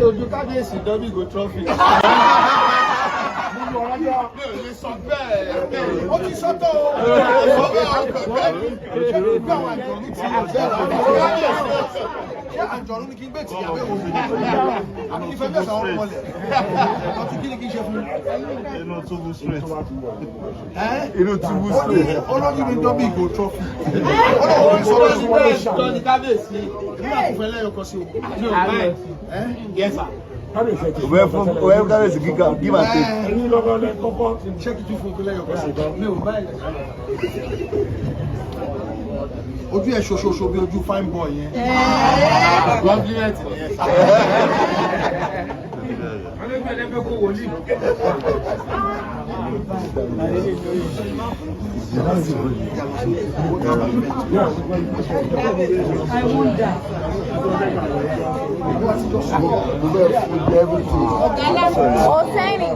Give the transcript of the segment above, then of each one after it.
Ojú kábíyèsí dọ́bí go trophy. Mi ò lè sọ bẹ́ẹ̀. Ó ti sọ́tọ̀ o. Ṣé kí n gbé àwọn àjọ̀nú tí yóò bẹ́ẹ̀ rà? Ṣé àjọ̀nú ni kí n gbé tìyàwó èwo mi? Àbí kí n fẹ́ bẹ́ẹ̀ sọ̀rọ̀ mọ́lẹ̀? Ọtí kí ni kí n ṣe fún un? Inú túbú straight. Ẹ́ Inú túbú ó ní straight. olójú mi dọ́bí ìgò trophy. Ó lóun ò sọ bẹ́ẹ̀. Tọ́ ni kábíyèsí. Èmi náà fún ẹlẹ́yọkọ sí o. Mi ò mind. Yes, sir. Òbẹ́ fún òbẹ́ fún kábíyèsí gíga give and take. Ṣé kí tún fún un lẹ́yọkọ sí i? Mi ò mind. Ojú ẹ̀ ṣoṣoṣo bí ojú fine boy yẹn. Compliment nìyẹn, sir. I wonder. Hosseini.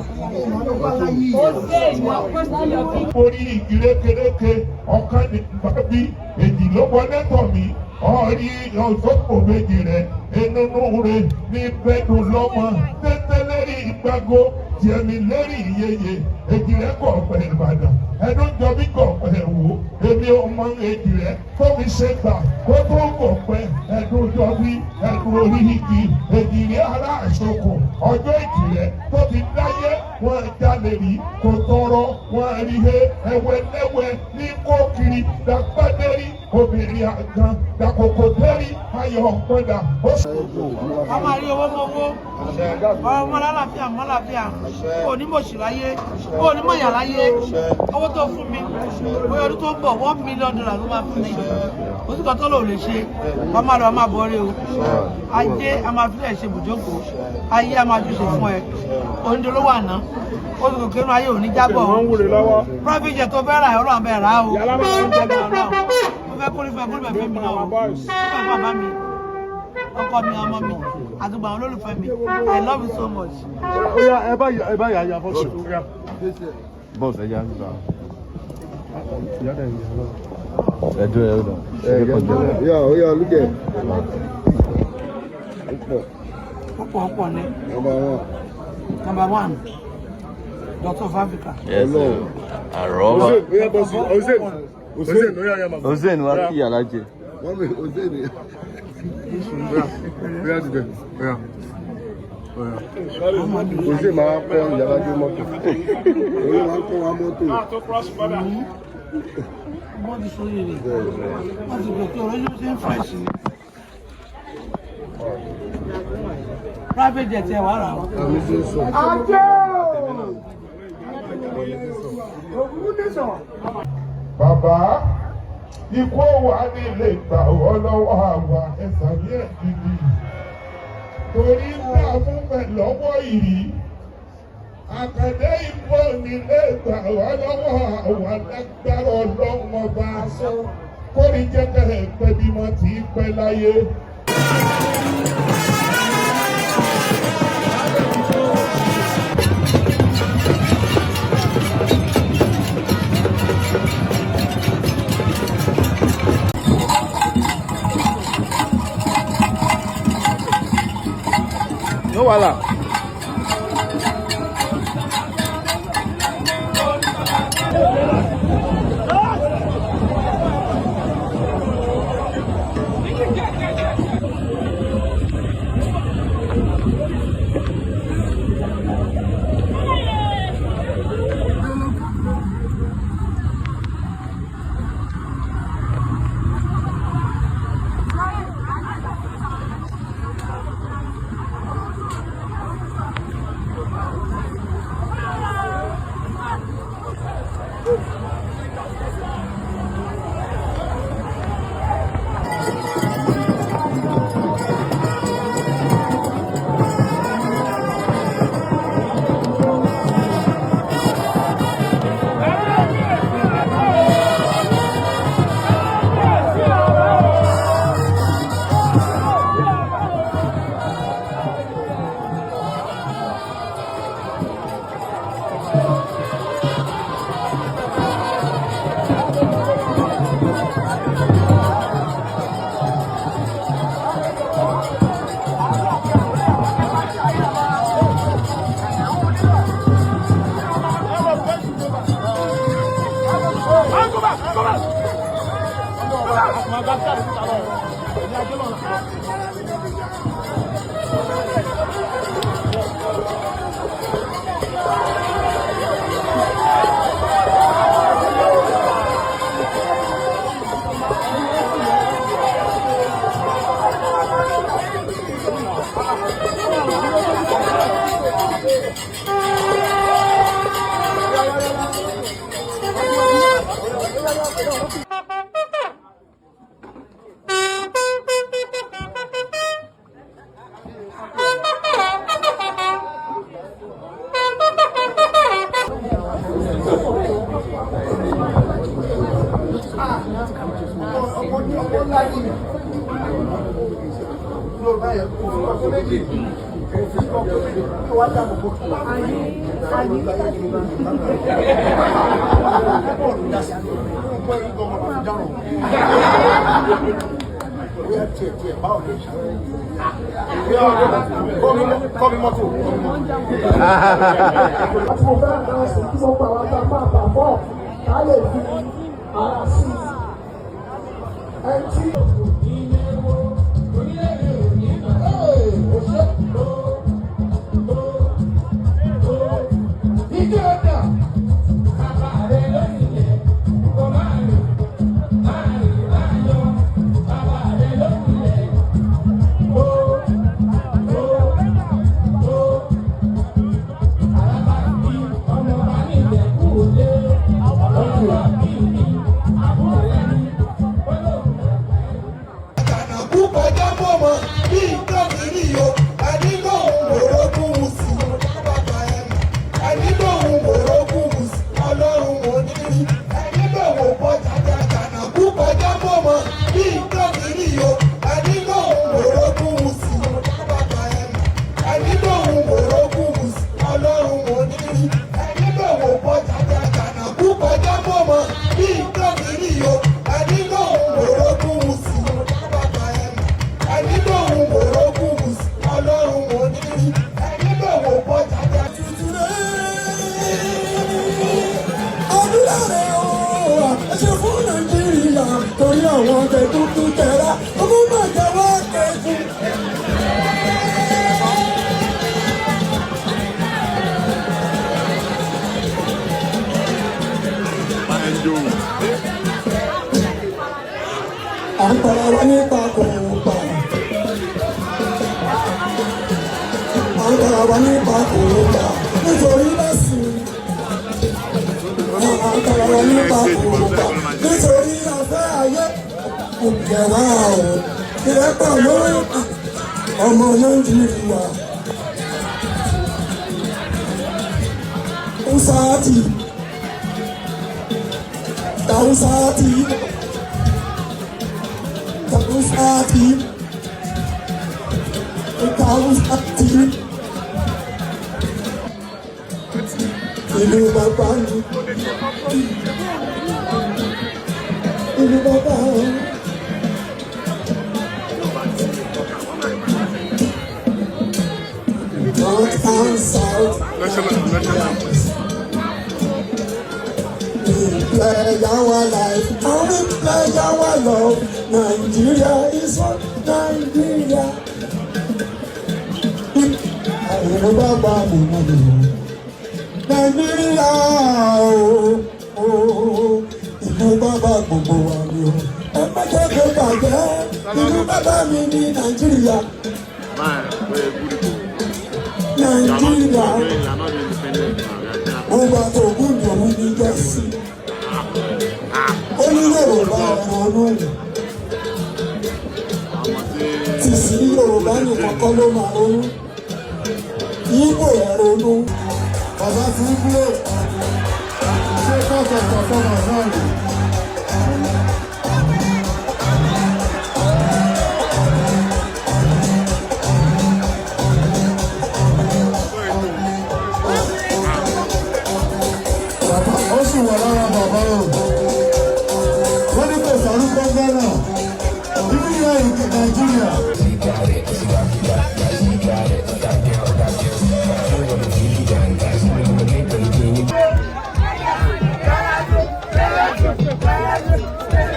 Hossein, your question, your big Orí igi rékeréke ọ̀kan ní bábí èjì ló wọlé tọ̀ mí ọ̀rí ọ̀sọ́pọ̀ méjì rẹ̀ enúnú rẹ̀ ní bẹ́dùn lọ́mọ tètè lérí ìgbàgbó jẹ̀mí lérí ìyeyè èjì rẹ̀ kọ̀ pẹ̀ Ìbàdàn ẹnu jọbí kọ̀ pẹ̀ wò èmi ò mọ èjì rẹ̀ tómi ṣe gbà kó tó kọ̀ pẹ̀ ẹnu jọbí ẹnu orí igi èjì rẹ̀ ará àṣokùn ọjọ́ èjì rẹ̀ tó ti dáyé wọn jalè rí kò tọrọ wọn rí he ẹwẹlẹwẹ ní kókiri dàgbàdérí obìnrin àgàn dàkòkò dérí ayọ̀ padà ó sì. A máa rí owó mọ́wó, ọmọ lálàáfíà mọ́làáfíà, kò ní mọ̀ṣì láyé, kò ní mọ̀yà láyé. Owó tó fún mi, bóyá ọdún tó ń bọ̀, $1 million ló máa fún mi. Oṣù kan tó lò lè ṣe, wọ́n máa lọ, wọ́n máa bọ̀ rí o. Ajé a máa fi lè ṣe bùjókòó, ayé a máa júṣe fún ẹ. Onídolówó àná, oṣù kòkè inú ayé ò ní jábọ̀ o. Private jet tó fẹ́ rà ẹ̀, Ọlọ́run bẹ́ẹ̀ rà á o. Mo fẹ́ kórìí fún ẹ, kórìí fẹ́ mi náà o. Mo fẹ́ fún bàbá mi, ọkọ mi, ọmọ mi, àti gbogbo àwọn olólùfẹ́ mi. I love you so much. Oya ẹ bá yà ya fọ́tò. Bọ́ọ̀sì ẹja ń sọ. Ẹ dúró ẹ dúró. Yeah, oh yeah, look at. Púpọ̀ púpọ̀ ni. Number one. Number one, Doctor of Africa. Yes, sir. Àrọ́bà. Oya, boss, Hussein. Hussein, oya, oya, mama. Hussein wa kí yàrá jẹ. Wọ́n mi, Hussein. Oya, dìde. Oya. Oya. Hussein máa kọ́ ìyára gbé mọ́tò. Oya máa kọ́ wa mọ́tò. Wọ́n ti sọ yìí rẹ̀, wọ́n ti gòkè ọ̀rọ̀ yóò ṣe ń fresh ni. Private jet ẹ̀ wà rà o. Àmì Jésù. Bàbá ikú wà nílé ìgbà ọlọ́wọ́ àwa ẹ̀sà ní ẹ̀dìdì torí dààmú mẹ́ lọ́wọ́ yìí àkàndé ikú nílé ìgbà ọlọ́wọ́ àwa lágbára ọlọ́wọ́ ọba kórìí jẹ́ kẹ́ ẹ̀ pẹ́ bí wọ́n ti pẹ́ láyé. No wahala. Ọmọ ńlá yìí ló bá yẹ kó fi ọkọ méjì, kó fi ọkọ méjì kó wá dàbò bò kí bọ́ọ̀lù dá sí i kó gbọ́ ọmọ fi dárò bóyá tiẹ̀ tiẹ̀ báwo lè ṣe kọ́ mi mọ́tò. Àti mo fẹ́ máa sùn kí mo pa àwọn tá a máa bà bọ̀ ká lè fi ara sí i. Ẹni tí. Ee, o ṣe. Ijó ọ̀dà. Àjànàkú kọjá mọ́mọ́ bí nǹkan mìírí o, ẹni lóhùn mòrógùn sí bàbá ẹ̀ mọ̀, ẹni lóhùn mòrógùn sí ọlọ́run onírí, ẹni lóhùn bọ́jà. Àjànàkú kọjá mọ́mọ́ bí nǹkan mìírí o, ẹni lóhùn mòrógùn sí bàbá ẹ̀ mọ̀, ẹni lóhùn mòrógùn sí ọlọ́run onírí, ẹni lóhùn bọ́jà. Àjànàkú kọjá mọ́mọ́ bí nǹkan mìírí o, ẹni lóhùn mòrógùn sí bàbá ẹ̀ mọ̀, ẹni lóhùn mòrógùn sí ọlọ́run onírí, ẹni lóhùn bọ́jà. Adúláre o, ẹ ṣe fún Nàìjíríà torí àwọn ọ̀tẹ̀ dúdú tẹ̀ra, ogún máa jẹ wá kẹ́kù. À ń para wa nípa kò pa. À ń para wa nípa kò pa nítorí lẹ́sìn. À ń para wa nípa kò pa nítorí afẹ́ ayé. Kò jẹ́ wá o, ìrẹ́pọ̀ ló ń pa ọmọ Nàìjíríà. Hausa ti, Hausa ti, Hausa ti, Hausa ti. Ìlú bàbá mi, ìlú bàbá mi. North and south. We play our life and we play our love. Nigeria is one Nigeria. Ìlú bàbá mi mọ̀ mi o. Nàìjíríà o, ìlú bàbá gbogbo wa ni o. Ẹ má jẹ́ kó bàjẹ́, ìlú bàbá mi ní Nàìjíríà. Nàìjíríà, ó bá tó gùn lòun ní Gẹ̀ẹ́sì. Ó ní Yorùbá ronú. Tìsí Yorùbá nìkan kọ́ ló máa ronú. Ìgbò ẹ̀ ronú. Bàbá ti ń kúrò ṣé kọ́ọ̀tù performance náà rè. Bàbá ó sì wà lára bàbá o. Wọ́n ní kò sárúkọ Ghana. Ibi yẹn ìkè Nàìjíríà. Thank you.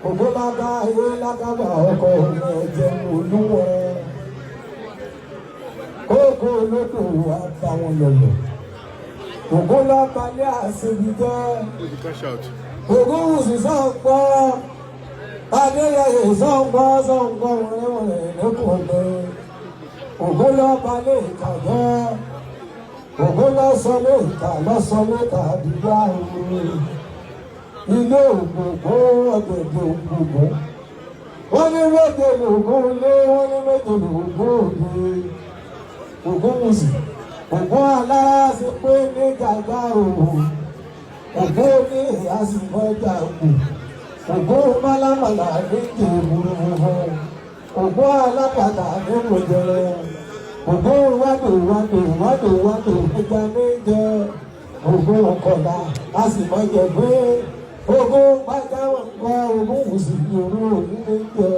Ògbólága ayé lágàbà ọkọ̀ ẹ̀jẹ̀ olúwọ̀ kókó olódò àtàwọn lọ̀lọ̀ ògbólábalẹ̀ àṣebi jẹ́ ògúnwùsì sọ̀gbọ́ adéyẹyẹ sọ̀gbọ́ sọ̀gbọ́ wẹ̀rẹ̀wẹ̀rẹ̀ lẹ́kọ̀ọ́ ògbólábalẹ̀ ìkàjẹ́ ògbólásọlé ìkà lọ́sọlé tàbí wá ilé ògùnkùn ọ̀gẹ̀dẹ̀ ògùnkùn wọ́n ní méje lògùn lé wọ́n ní méje lògùn òde ògúnwùsì ògùn alára ṣe pé ní gàgà òhùn ògùn ní àsìkọjà òkú ògùn málámàlà ní jèbúrúfúnfún ògùn alápàtà ní mòjẹrẹ ògùn wádò wádò wádò wádò ẹja ní jẹ ògùn kọlà a sì mọ jẹ pé ogun pàjáwọ̀ nǹkan ogun òsì òru ògùn ní jẹ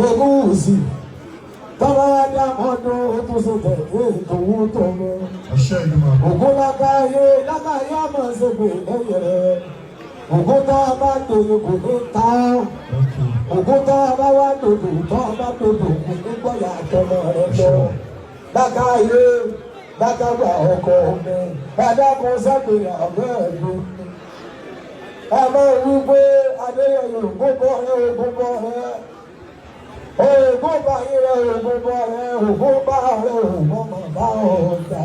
ogun òsì tọ́lá dá mọ́dún ó tún ṣe tẹ̀lé ìtòwú tó mú ògùn lákàáyé lákàáyé àmọ́ ṣe pé lẹ́yìn rẹ̀ ògùn tá a bá dòye kò ní ta ògùn tá a bá wá dòdò tá a bá dòdò kò ní gbọ́yà àtọmọ rẹ lọ lákàáyé lákàgbà ọkọ mi ẹ̀dákun sẹ́gbẹ̀rẹ̀ ọ̀gá ẹ̀dùn ẹ máa wí pé adéyẹyẹ ògùn bọ̀ rẹ ògùn bọ̀ rẹ ògùn bá yín rẹ ògùn bọ̀ rẹ ògùn bá rẹ ògùn mọ̀ bá ọjà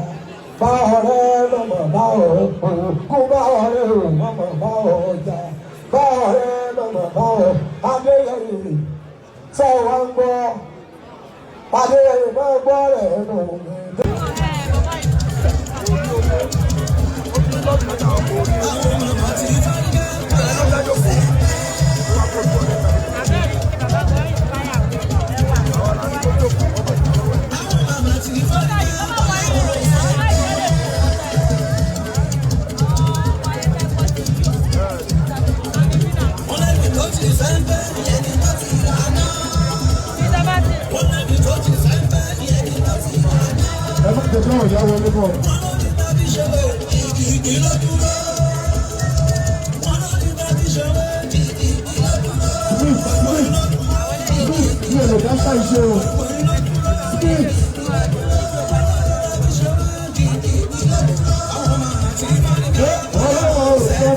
bá ọ̀rẹ́ mọ̀mọ́ bá ọ̀rẹ́ ògùn bá ọ̀rẹ́ mọ̀mọ́ bá ọjà bá ọ̀rẹ́ mọ̀mọ́ bá ọ̀rẹ́ adéyẹyẹ sọ wá ń gbọ́ adéyẹyẹ máa gbọ́ rẹ̀ nù mí. Ẹ má jẹ́ káwọn ìyá wọlé bọ̀. Smith, Smith, Smith, mi ò lè dá ṣàìṣe o. Smith. Ọlọ́wọ́ ò sọ.